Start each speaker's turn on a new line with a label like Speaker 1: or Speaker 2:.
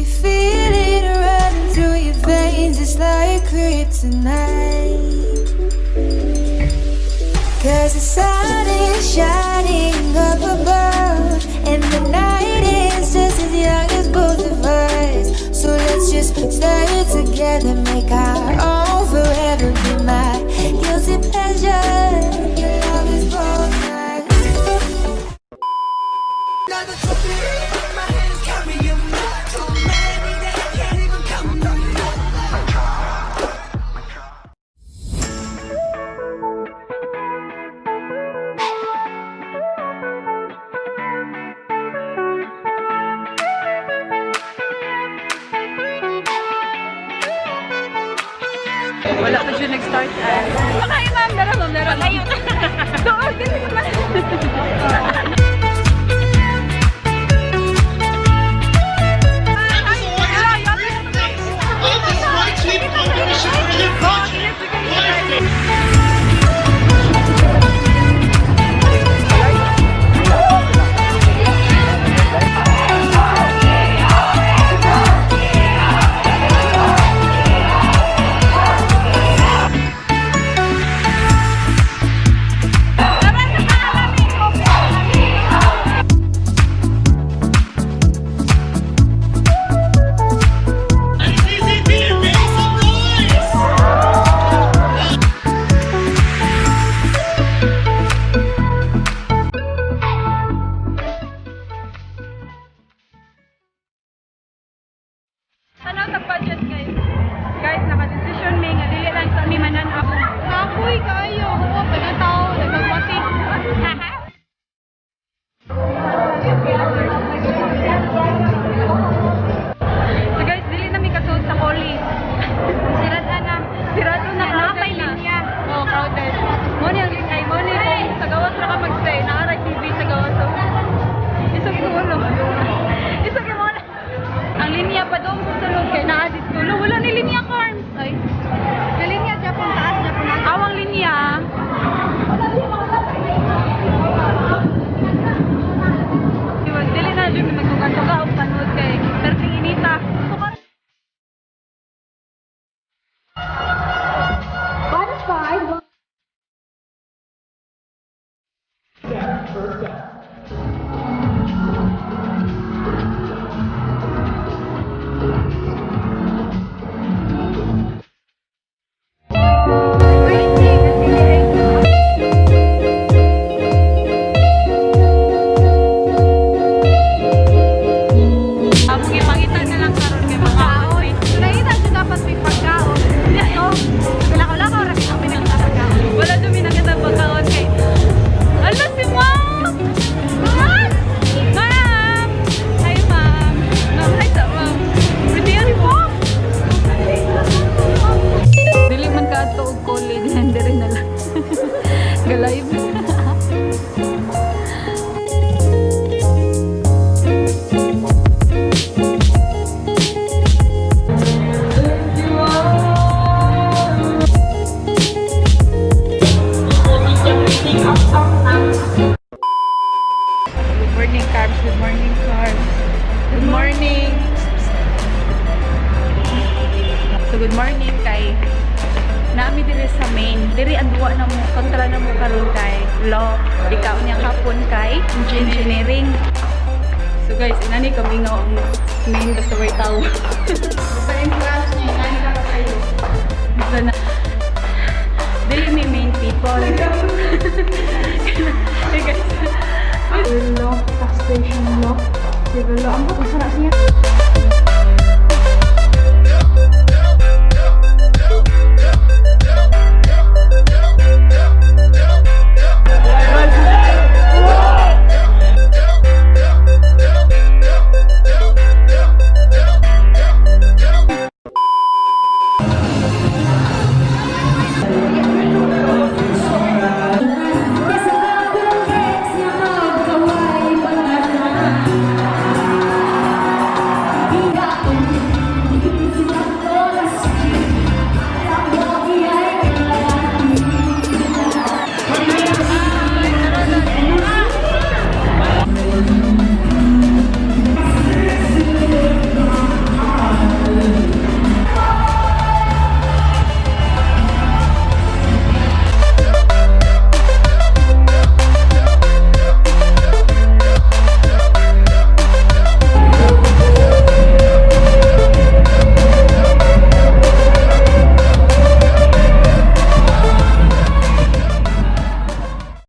Speaker 1: You feel it running through your veins. It's like kryptonite. 'Cause the sun is shining up above, and the night is just as young as both of us. So let's just stay together, make our own forever. Be my guilty pleasure. Your love is both mine.
Speaker 2: Another trophy in my hand, carry 'em. Too many that I can't even count 'em.
Speaker 3: Wala pa siya nag-start ah. Okay, ma'am. Dara, ma'am. Dara. Ayun. Doon, ganun naman.
Speaker 4: Of this one team competition for the project. ICCP, make some noise!
Speaker 3: Ano sa budget, guys? Guys, naka-decision may nga dili lang sa mi manan ako.
Speaker 5: Kapoy kaayo, huwa pa na tao, nagpagpati.
Speaker 3: So guys, dili na mi kasuod sa koli. Sirad na. Sirado na, crowded na.
Speaker 5: linya.
Speaker 3: Oh, crowded. Mo ni ang linya, mo ni kung sa gawas ra ka magstay, naa ra TV sa gawas. So, isog imo. Isog imo na. Ang linya pa doon sa sulod kay naa dito. Lo, wala ni linya, Carms. Ay.
Speaker 5: Yung linya Japon taas, Japon na.
Speaker 3: Awang linya. Diba, dili na jud mi magtuga-tuga og panood kay perting inita. Among ipangita na lang karon kay mga
Speaker 5: Kaon. So nakita siya dapat may pagkaon. So, lakaw-lakaw ra kita pinakita pagkaon.
Speaker 3: Wala jud mi nakita pagkaon kay Ala si Ma'am! Ma'am! Ma'am! Hi, Ma'am! Ma'am, hi sa Ma'am. Pretty ni po. Dili man ka ato og college, hindi rin na lang. Galive. Good morning, Carbs. Good morning, Carbs. Good morning. So, good morning kay nami diri sa main. Diri ang duwa na mo, kontra na mo karon kay law. Ikaw niya hapon kay engineering. So guys, inani kami nga ang main basta way tao.
Speaker 5: Sa entrance niya, inani ka pa kayo.
Speaker 3: Basta na dili mi main people. Hey guys.
Speaker 5: Law, taxation law, civil law. Ang buto, sarap niya.